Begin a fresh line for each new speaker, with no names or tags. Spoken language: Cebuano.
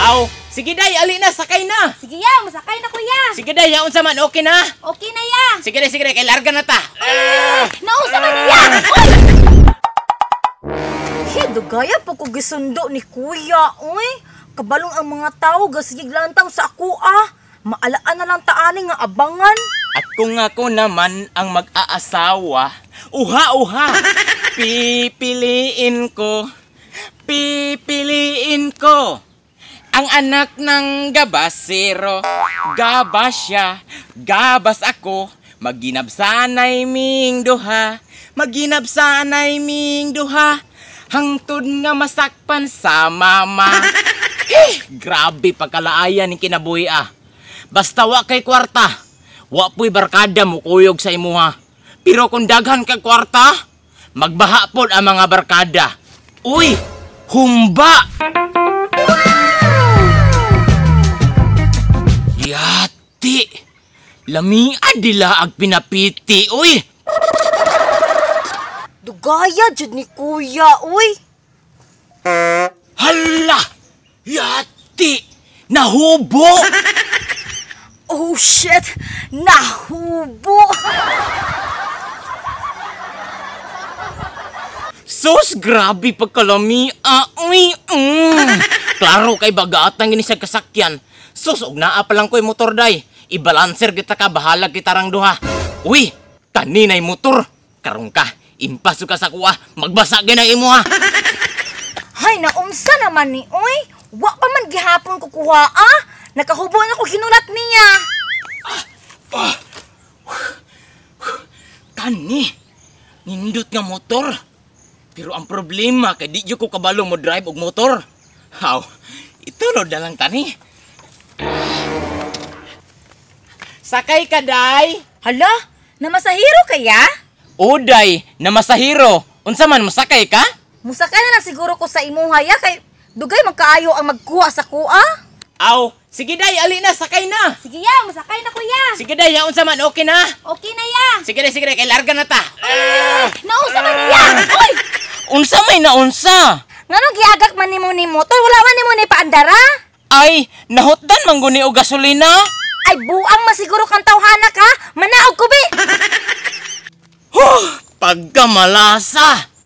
Aw, sige day, ali na, sakay na.
Sige ya, masakay na kuya.
Sige day, ya unsa man, okay na?
Okay na ya.
Sige day, sige day, kay larga na ta.
Nausa man ya. Uy!
Hey, dugaya po ko gisundo ni kuya, uy. Kabalong ang mga tao gasigig lantaw sa ako ah. Maalaan na lang taani nga abangan.
At kung ako naman ang mag-aasawa, uha-uha, pipiliin ko, pipiliin ko. Ang anak ng gabasero, gabas siya, gabas ako, maginabsanay ming duha, maginabsanay ming duha, hangtod nga masakpan sa mama. Eh, grabe pagkalaayan ni kinabuhi ah. Basta wa kay kwarta, wa po'y barkada mo kuyog sa imuha. Pero kung daghan kag kwarta, magbaha pod ang mga barkada. Uy, humba! Yati! Lami adila ag pinapiti, uy!
Dugaya jud ni kuya, uy.
Hala! Yati! Nahubo!
Oh shit, nahubo.
Sus, grabe pagkalami. Ah, uy, mm. Klaro kay bagaatan gini sa kasakyan. Sus, og naa pa lang ko'y motor day. I-balancer kita ka, bahala kita rang duha. Uy, kaninay motor. Karong ka, impaso ka sa kuha, magbasa gyud ang imo ha.
Hay, naunsa naman ni, uy. Wa pa man gihapon ko kuha ah. Nakahubo na ko ginulat niya.
Kani, nindot nga motor. Pero ang problema kay di jud ko kabalo mo drive og motor. Haw, itulod na lang tani. Sakay ka, day.
Hala, namasahiro kaya?
Uday, na masahiro. Unsa man masakay ka?
Musakay na lang siguro ko sa imuha ya kay dugay man kaayo ang magkuha sa kuha.
Aw, sige day, ali na, sakay na.
Sige ya, masakay na kuya.
Sige day, ya unsa man, okay na?
Okay na ya.
Sige day, sige day, kay larga na ta.
Nausa man ya. Uy!
Unsa may naunsa?
Ngano giagak man nimo ni motor, wala man nimo ni paandara?
Ay, nahutdan man guni og gasolina.
Ay buang masiguro kang tawhana ka, manaog ko bi.
Huh, pagkamalasa.